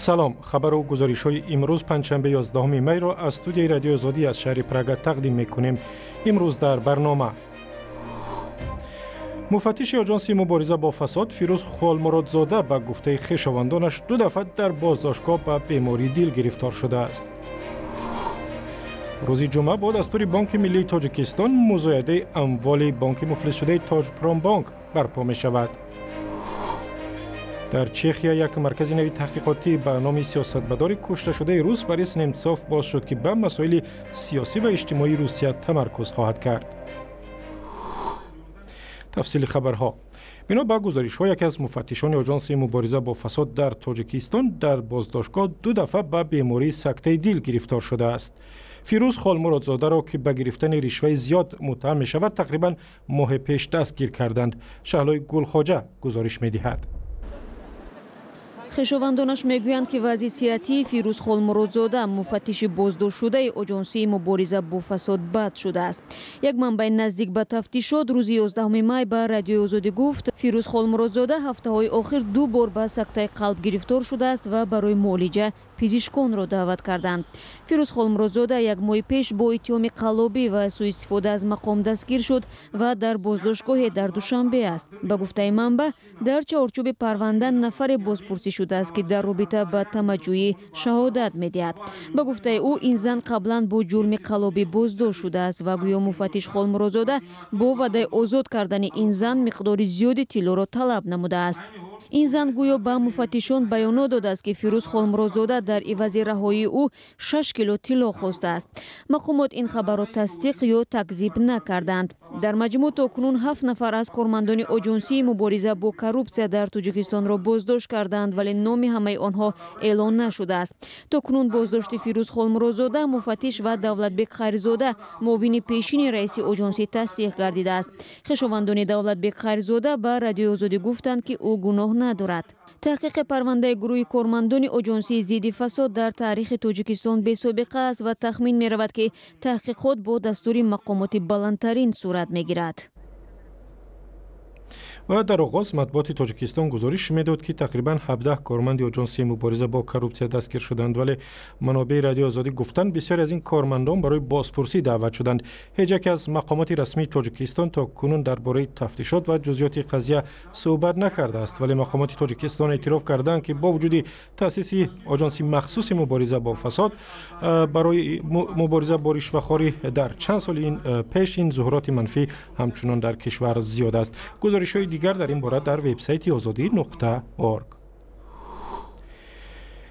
Салом. Хабару гузоришҳои имрӯз, панҷшанбе, 11 майро аз студияи Радиои Озодӣ аз шаҳри Прага тақдим мекунем. Имрӯз дар барнома: муфаттиши Оҷонси мубориза бо фасод Фирӯз Холмуродзода ба гуфтаи хешовандонаш ду дафъа дар боздоштгоҳ ба бемории дил гирифтор шудааст. Рӯзи ҷумъа бо дастури Бонки миллии Тоҷикистон музоядаи амволи бонки муфлисшудаи Тоҷпромбонк барпо мешавад. Дар Чехия як маркази нави таҳқиқотӣ ба номи сиёсатмадори кушташудаи рус Борис Немцов боз шуд, ки ба масоили сиёсӣ ва иҷтимоии Русия тамаркуз хоҳад кард. Тафсили хабарҳо. Бино ба гузоришҳо, яке аз муфаттишони Оҷонси мубориза бо фасод дар Тоҷикистон дар боздоштгоҳ ду дафъа ба бемории сактаи дил гирифтор шудааст. Фирӯз Холмуродзодаро, ки ба гирифтани ришваи зиёд муттаҳам мешавад, тақрибан моҳе пеш дастгир карданд. Шаҳлои Гулхоҷа гузориш медиҳад. Хешовандонаш мегӯянд, ки вазъи сиҳатии Фирӯз Холмуродзода, муфаттиши боздоштшудаи Оҷонсии мубориза бо фасод, бад шудааст. Як манбаи наздик ба тафтишот рӯзи 11 май ба Радиои Озодӣ гуфт, Фирӯз Холмуродзода ҳафтаҳои охир ду бор ба сактаи қалб гирифтор шудааст ва барои муолиҷа пизишконро даъват карданд. Фирӯз Холмуродзода як моҳи пеш бо иттиҳоми қаллобӣ ва сӯистифода аз мақом дастгир шуд ва дар боздоштгоҳе дар Душанбе аст. Ба гуфтаи манбаъ, дар чаҳорчӯби парванда нафаре бозпурсӣ шудааст, ки дар робита ба тамаҷӯӣ шаҳодат медиҳад. Ба гуфтаи ӯ, ин зан қаблан бо ҷурми қаллобӣ боздошт шудааст ва гӯё муфаттиш Холмуродзода бо ваъдаи озод кардани ин зан миқдори зиёди тиллоро талаб намудааст. Ин зан гӯё ба муфаттишон баёнот додааст, ки Фирӯз Холмуродзода дар ивази раҳоии ӯ 6 кило тилло хостааст. Мақомот ин хабарро тасдиқ ё такзиб накарданд. Дар маҷмӯъ то кунун ҳафт нафар аз кормандони Оҷонсии мубориза бо коррупсия дар Тоҷикистонро боздошт карданд, вале номи ҳамаи онҳо эълон нашудааст. То кунун боздошти Фирӯз Холмуродзода, муфаттиш, ва Давлатбек Хайрзода, муовини пешини раиси оҷонсӣ, тасдиқ гардидааст. Хешовандони Давлатбек Хайрзода ба Радиои Озодӣ гуфтанд, ки ӯ гуноҳ надорад. Таҳқиқи парвандаи гурӯҳи кормандони Оҷонсии зидди фасод дар таърихи Тоҷикистон бесобиқа аст ва тахмин меравад, ки таҳқиқот бо дастури мақомоти баландтарин сурат мегирад. Ва дар оғоз матбуоти Тоҷикистон гузориш медод, ки тақрибан 17 корманди Оҷонсии мубориза бо коррупсия дастгир шуданд, вале манобеи Радиои Озодӣ гуфтанд, бисёре аз ин кормандон барои бозпурсӣ даъват шуданд. Ҳеҷ яке аз мақомоти расмии Тоҷикистон то кунун дар бораи тафтишот ва ҷузъиёти қазия суҳбат накардааст, вале мақомоти Тоҷикистон эътироф карданд, ки бо вуҷуди таъсиси оҷонси махсуси мубориза бо фасод барои мубориза бо ришвахорӣ дар чанд соли ин пеш, ин зуҳуроти манфӣ ҳамчунон дар кишвар зиёд аст. Гузоришҳои дигар дар ин бора дар вебсайти озодӣ.org.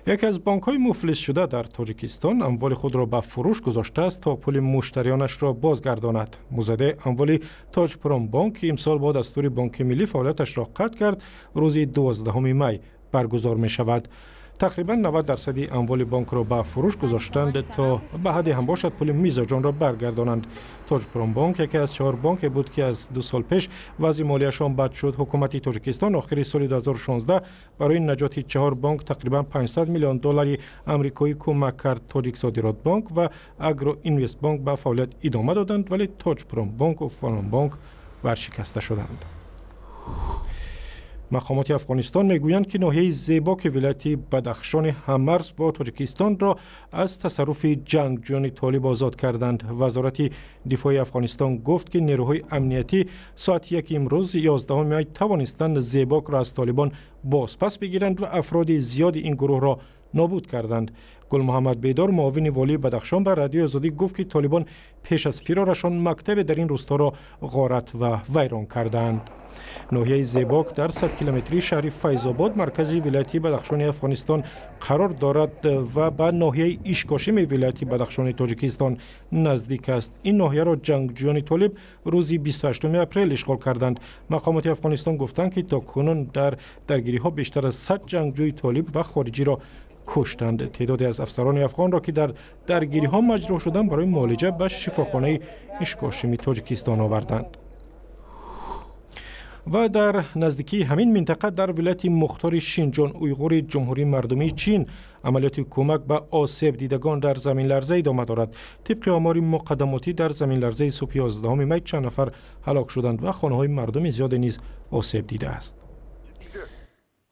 Яке аз бонкҳои муфлисшуда дар Тоҷикистон амволи худро ба фурӯш гузоштааст, то пули муштариёнашро бозгардонад. Музоядаи амволи Тоҷпромбонк, ки имсол бо дастури Бонки Миллӣ фаъолияташро қатъ кард, рӯзи 12 май баргузор мешавад. Тақрибан 90 дарсади амволи бонкро ба фурӯш гузоштанд, то ба ҳадде ҳам бошад пули мизоҷонро баргардонанд. Тоҷпромбонк яке аз чаҳор бонке буд, ки аз 2 сол пеш вазъи молияшон бад шуд. Ҳукумати Тоҷикистон охири соли 2016 барои наҷоти чаҳор бонк тақрибан 500 миллион доллари амрикоӣ кӯмак кард. Тоҷиксодиротбонк ва Агроинвестбонк ба фаъолият идома доданд, вале Тоҷпромбонку Фалонбонк варшикаста шуданд. Мақомоти Афғонистон мегӯянд, ки ноҳияи Зебоки вилояти Бадахшони ҳаммарз бо Тоҷикистонро аз тасарруфи ҷангҷӯёни толиб озод карданд. Вазорати дифои Афғонистон гуфт, ки нерӯҳои амниятӣ соати 1 имрӯз, 11 май, тавонистанд Зебокро аз толибон бозпас бигиранд ва афроди зиёди ин гурӯҳро нобуд карданд. Гулмуҳаммад Бедор, муовини волии Бадахшон, ба Радиои Озодӣ гуфт, ки толибон пеш аз фирорашон мактабе дар ин рӯсторо ғорат ва вайрон кардаанд. Ноҳияи Зебок дар 100 километрии шаҳри Файзобод, маркази вилояти Бадахшони Афғонистон, қарор дорад ва ба ноҳияи Ишкошими вилояти Бадахшони Тоҷикистон наздик аст. Ин ноҳияро ҷангҷӯёни толиб рӯзи 28 апрел ишғол карданд. Мақомоти Афғонистон гуфтанд, ки то кунун дар даргириҳо бештар аз 100 ҷангҷӯи толиб ва хориҷиро куштанд. Теъдоде аз афсарони афғонро, ки дар даргириҳо маҷрӯҳ шуданд, барои муолиҷа ба шифохонаи Ишкошими Тоҷикистон оварданд. Ва дар наздикии ҳамин минтақа, дар вилояти мухтори Шинҷон Уйғури Ҷумҳурии Мардумии Чин, амалиёти кӯмак ба осебдидагон дар заминларза идома дорад. Тибқи омори муқаддамотӣ, дар заминларзаи субҳи 11 май чанд нафар ҳалок шуданд ва хонаҳои мардуми зиёде низ осеб дидааст.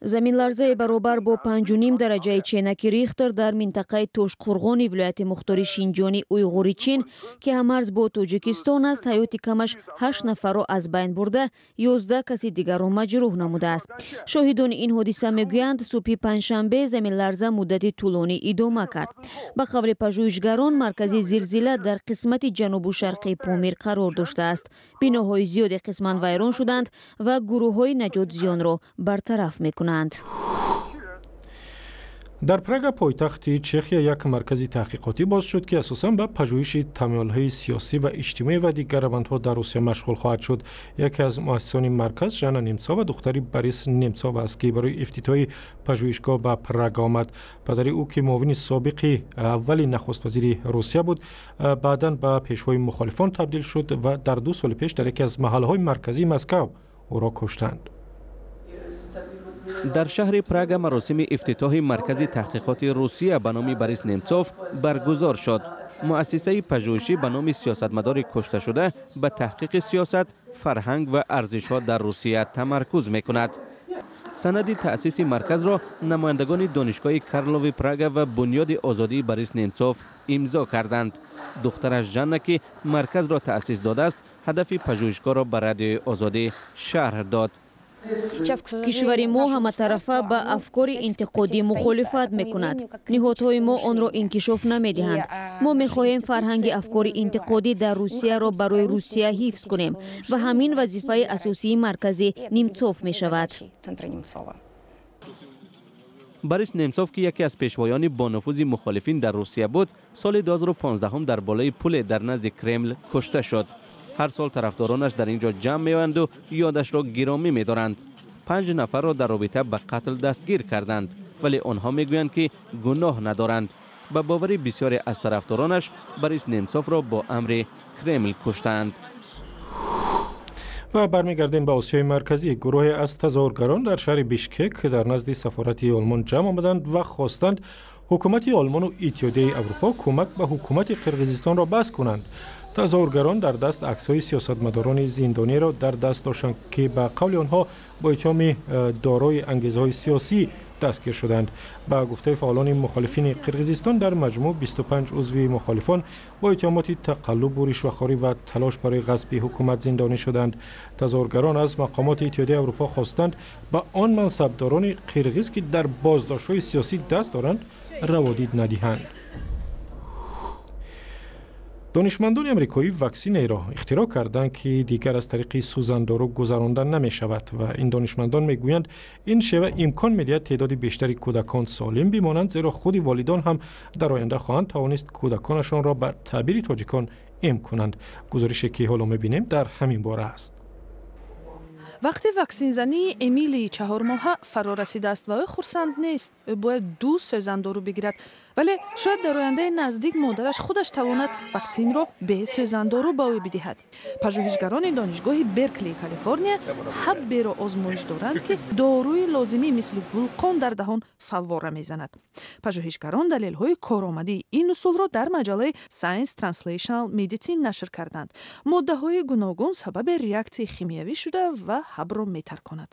Заминларзаи баробар бо 5,5 дараҷаи ченаки Рихтер дар минтақаи Тошқурғони вилояти мухтори Шинҷони Уйғури Чин, ки ҳамарз бо Тоҷикистон аст, ҳаёти камаш 8 нафарро аз байн бурда, 11 каси дигарро маҷрӯҳ намудааст. Шоҳидони ин ҳодиса мегӯянд, субҳи панҷшанбе заминларза муддати тӯлонӣ идома кард. Ба қавли пажӯҳишгарон, маркази зилзила дар қисмати ҷанубу шарқии Помир қарор доштааст. Биноҳои зиёде қисман вайрон шуданд ва гурӯҳҳои наҷот зиёнро бартараф мекунанд. Дар Прага, пойтахти Чехия, як маркази таҳқиқотӣ боз шуд, ки асосан ба пажӯҳиши тамоюлҳои сиёсӣ ва иҷтимоӣ ва дигар равандҳо дар Русия машғул хоҳад шуд. Яке аз муассисони марказ Жанна Немцова, духтари Борис Немцова аст, ки барои ифтитоҳи пажӯҳишгоҳ ба Прага омад. Падари ӯ, ки муовини собиқи аввали нахуствазири Русия буд, баъдан ба пешвои мухолифон табдил шуд ва дар 2 соли пеш дар яке аз маҳаллаҳои марказии Москав ӯро куштанд. Дар шаҳри Прага маросими ифтитоҳи маркази таҳқиқоти Русия ба номи Борис Немцов баргузор шуд. Муассисаи пажӯҳишӣ ба номи сиёсатмадори кушташуда ба таҳқиқи сиёсат, фарҳанг ва арзишҳо дар Русия тамаркуз мекунад. Санади таъсиси марказро намояндагони донишгоҳи Карлови Прага ва Бунёди озодии Борис Немцов имзо карданд. Духтараш Жанна, ки марказро таъсис додааст, ҳадафи пажӯҳишгоҳро ба Радиои Озодӣ шарҳ дод. Кишвари мо ҳаматарафа ба афкори интиқодӣ мухолифат мекунад. Ниҳодҳои мо онро инкишоф намедиҳанд. Мо мехоҳем фарҳанги афкори интиқодӣ дар Русияро барои Русия ҳифз кунем ва ҳамин вазифаи асосии маркази Немцов мешавад. Борис Немцов, ки яке аз пешвоёни бонуфузи мухолифин дар Русия буд, соли 2015 дар болои пуле дар назди Кремл кушта шуд. Ҳар сол тарафдоронаш дар ин ҷо ҷамъ меоянду ёдашро гиромӣ медоранд. 5 нафарро дар робита ба қатл дастгир карданд, вале онҳо мегӯянд, ки гуноҳ надоранд. Ба бовари бисёре аз тарафдоронаш, Борис Немцовро бо амри Кремл куштанд. Ва бармегардем ба Осиёи Марказӣ. Гурӯҳе аз тазоҳургарон дар шаҳри Бишкек дар назди сафорати Олмон ҷамъ омаданд ва хостанд ҳукумати Олмону Иттиҳодияи Аврупо кӯмак ба ҳукумати Қирғизистонро бас кунанд. Тазоҳургарон дар даст аксҳои сиёсатмадорони зиндониро дар даст доштанд, ки ба қавли онҳо бо иттиҳоми дорои ангезаҳои сиёсӣ дастгир шуданд. Ба гуфтаи фаъолони мухолифини Қирғизистон, дар маҷмӯъ 25 узви мухолифон бо иттиҳомоти тақаллубу ришвахорӣ ва талош барои ғасби ҳукумат зиндонӣ шуданд. Тазоҳургарон аз мақомоти Иттиҳодияи Аврупо хостанд ба он мансабдорони қирғиз, ки дар боздоштҳои сиёсӣ даст доранд, раводид надиҳанд. Донишмандони амрикоӣ ваксинаеро ихтироъ карданд, ки дигар аз тариқи сӯзандору гузаронда намешавад ва ин донишмандон мегӯянд, ин шева имкон медиҳад теъдоди бештари кӯдакон солим бимонанд, зеро худи волидон ҳам дар оянда хоҳанд тавонист кӯдаконашонро ба таъбири тоҷикон эм кунанд. Гузорише, ки ҳоло мебинем, дар ҳамин бора аст. Вақти ваксинзании Эмилии 4-моҳа фаро расидааст ва ӯ хурсанд нест. Ӯ бояд 2 сӯзандору бигирад, вале шояд дар ояндаи наздик модараш худаш тавонад ваксинро бе сӯзандору ба ӯ бидиҳад. Пажӯҳишгарони донишгоҳи Берклии Калифорния ҳабберо озмоиш доранд, ки доруи лозимӣ мисли вулқон дар даҳон фаввора мезанад. Пажӯҳишгарон далелҳои коромадии ин усулро дар маҷаллаи Science Translational Medicine нашр карданд. Моддаҳои гуногун сабаби реаксияи химиявӣ шуда ва ҳабро метарконад.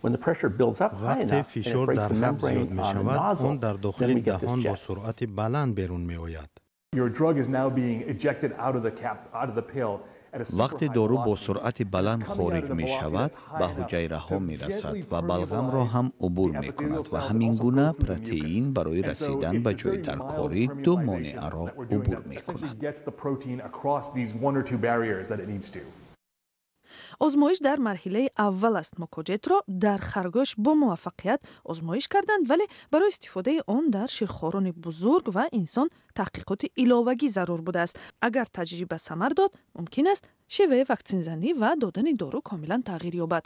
Вақте фишор дар ҳаб зиёд мешавад, он дар дохили даҳон бо суръати баланд берун меояд. Вақте дору бо суръати баланд хориҷ мешавад, ба ҳуҷайраҳо мерасад ва балғамро ҳам убур мекунад ва ҳамин гуна протеин барои расидан ба ҷои даркорӣ 2 монеаро убур мекунад. Озмоиш дар марҳилаи аввал аст. Мукоҷетро дар харгӯш бо муваффақият озмоиш карданд, вале барои истифодаи он дар ширхорони бузург ва инсон таҳқиқоти иловагӣ зарур будааст. Агар таҷриба самар дод, мумкин аст шеваи ваксинзанӣ ва додани дору комилан тағйир ёбад.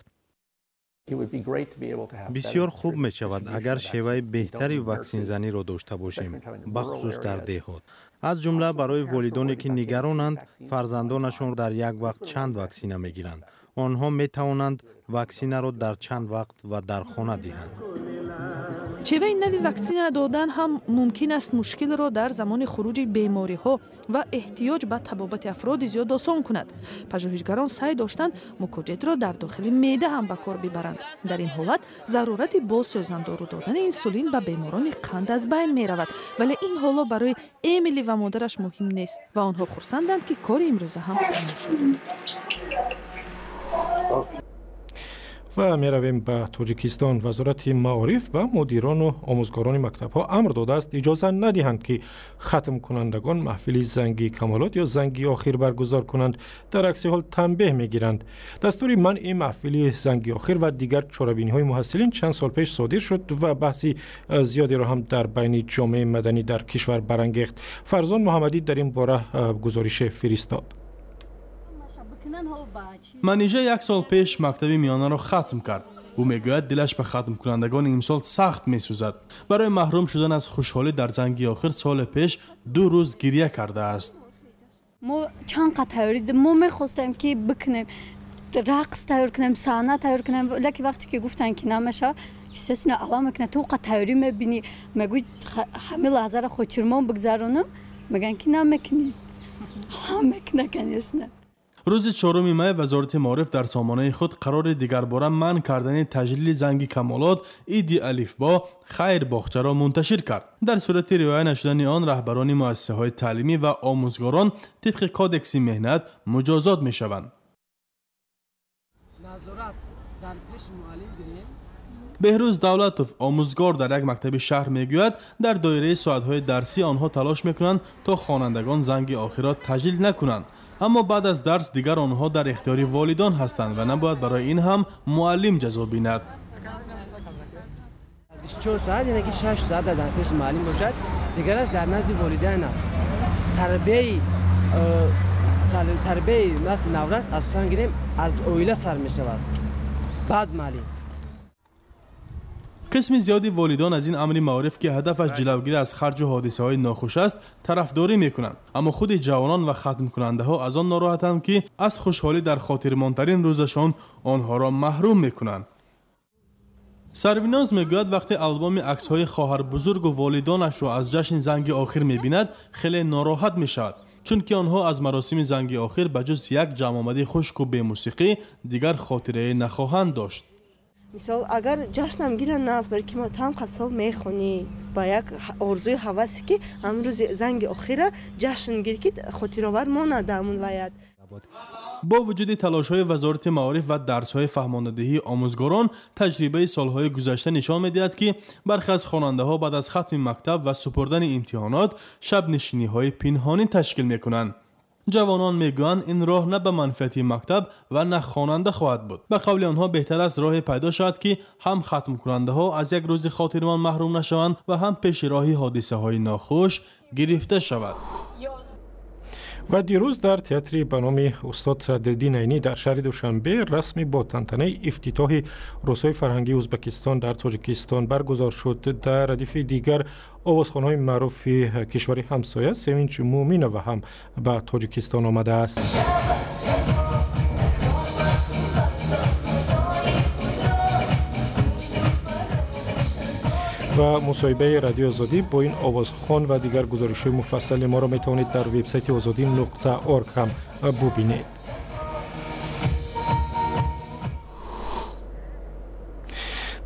Бисёр хуб мешавад, агар шеваи беҳтари ваксинзаниро дошта бошем, бахусус дар деҳот. Аз ҷумла барои волидоне, ки нигаронанд фарзандонашон дар як вақт чанд ваксина мегиранд. Онҳо метавонанд ваксинаро дар чанд вақт ва дар хона диҳанд. Шеваи нави ваксина додан ҳам мумкин аст мушкилро дар замони хуруҷи бемориҳо ва эҳтиёҷ ба табобати афроди зиёд осон кунад. Пажӯҳишгарон саъй доштанд мукоҷетро дар дохили меъда ҳам ба кор бибаранд. Дар ин ҳолат зарурати боз сӯзандору додани инсулин ба беморони қанд аз байн меравад, вале ин ҳоло барои Эмили ва модараш муҳим нест ва онҳо хурсанданд, ки кори имрӯза ҳам тамом шуд. Ва меравем ба Тоҷикистон. Вазорати маориф ба мудирону омӯзгорони мактабҳо амр додааст, иҷоза надиҳанд, ки хатмкунандагон маҳфили занги камолот ё занги охир баргузор кунанд. Дар акси ҳол танбеҳ мегиранд. Дастури манъи маҳфили занги охир ва дигар чорабиниҳои муҳассилин чанд сол пеш содир шуд ва баҳси зиёдеро ҳам дар байни ҷомеаи маданӣ дар кишвар барангехт. Фарзон Муҳаммадӣ дар ин бора гузорише фиристод. Манижа як сол пеш мактаби миёнаро хатм кард. Ӯ мегӯяд, дилаш ба хатмкунандагони имсол сахт месӯзад. Барои маҳрум шудан аз хушҳолӣ дар занги охир соли пеш 2 рӯз гиря кардааст. Мо чанд қад тайёрӣ, мо мехостем, ки бикунем, рақс тайёр кунем, саҳна тайёр кунем, лекин вақте ки гуфтанд, ки намешавад, естественно, алам мекунад. Ту қад тайёрӣ мебинӣ, мегӯӣ, ҳамин лаҳзаро хотирмон бигзаронам, мегӯянд, ки намекунӣ. Алам мекунад, конечно. Рӯзи 4 май Вазорати маориф дар сомонаи худ қарори дигарбора манъ кардани таҷлили занги камолот, иди алифбо, хайр боғчаро мунташир кард. Дар сурати риоя нашудани он раҳбарони муассисаҳои таълимӣ ва омӯзгорон тибқи кодекси меҳнат муҷозот мешаванд. Беҳрӯз Давлатов, омӯзгор дар як мактаби шаҳр, мегӯяд, дар доираи соатҳои дарсӣ онҳо талош мекунанд, то хонандагон занги охирро таҷлил накунанд. Аммо баъд аз дарс дигар онҳо дар ихтиёри волидон ҳастанд ва набояд барои ин ҳам муаллим ҷазо бинад. 24 соат, яъне ки 6 соат дар пеши муаллим бошад, дигараш дар назди волидайн аст. Тарбияи насли наврас, асосан гирем, аз оила сар мешавад, баъд муаллим. Қисми зиёди волидон аз ин амри маориф, ки ҳадафаш ҷилавгирӣ аз харҷу ҳодисаҳои нохуш аст, тарафдорӣ мекунанд. Аммо худи ҷавонон ва хатмкунандаҳо аз он нороҳатанд, ки аз хушҳолӣ дар хотирмонтарин рӯзашон онҳоро маҳрум мекунанд. Сарвиноз мегӯяд, вақте албоми аксҳои хоҳарбузургу волидонашро аз ҷашни занги охир мебинад, хеле нороҳат мешавад, чунки онҳо аз маросими занги охир ба ҷуз як ҷамъомади хушку бемусиқӣ дигар хотирае нахоҳанд дошт. Мисол, агар ҷашнам гиранд, наз бари ки мо там қад сол мехонӣ ба як орзуи ҳавасе, ки ҳамн рӯзи занги охира ҷашн гир, ки хотировар монад ҳамун ваят. Бо вуҷуди талошҳои Вазорати маориф ва дарсҳои фаҳмондадиҳии омӯзгорон, таҷрибаи солҳои гузашта нишон медиҳад, ки бархе аз хонандаҳо баъд аз хатми мактаб ва супурдани имтиҳонот шабнишиниҳои пинҳонӣ ташкил мекунанд. Ҷавонон мегӯянд, ин роҳ на ба манфиати мактаб ва на хонанда хоҳад буд. Ба қавли онҳо, беҳтар аст роҳе пайдо шавад, ки ҳам хатмкунандаҳо аз як рӯзи хотирмон маҳрум нашаванд ва ҳам пеши роҳи ҳодисаҳои нохуш гирифта шавад. Ва дирӯз дар театри ба номи устод Садриддин Айнӣ дар шаҳри Душанбе расми бо тантанаи ифтитоҳи рӯзҳои фарҳангии Ӯзбекистон дар Тоҷикистон баргузор шуд. Дар радифи дигар овозхонҳои маъруфи кишвари ҳамсоя Севинч Муъминова ҳам ба Тоҷикистон омадааст. Ва мусоҳибаи Радиои Озодӣ бо ин овозхон ва дигар гузоришҳои муфассали моро метавонед дар вебсайти озодӣ.org ҳам бубинед.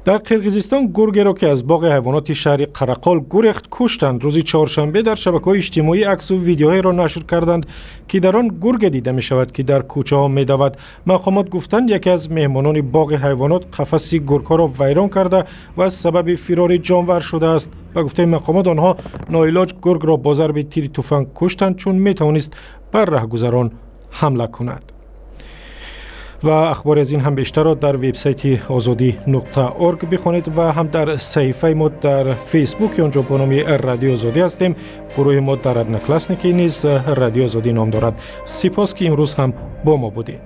Дар Қирғизистон гургеро, ки аз боғи ҳайвоноти шаҳри Қарақол гурехт, куштанд. Рӯзи чоршанбе дар шабакаҳои иҷтимоӣ аксу видеоҳоеро нашр карданд, ки дар он гурге дида мешавад, ки дар кӯчаҳо медавад. Мақомот гуфтанд, яке аз меҳмонони боғи ҳайвонот қафаси гургҳоро вайрон карда ва сабаби фирори ҷонвар шудааст. Ба гуфтаи мақомот, онҳо ноилоҷ гургро бо зарби тири туфанг куштанд, чун метавонист бар раҳгузарон ҳамла кунад. Ва ахбори аз ин ҳам бештарро дар вебсайти озодӣ.org бихонед ва ҳам дар саҳифаи мо дар Фейсбук, ки он ҷо бо номи Радио Озодӣ ҳастем. Гурӯҳи мо дар Одноклассники низ Радио Озодӣ ном дорад. Сипос, ки имрӯз ҳам бо мо будед.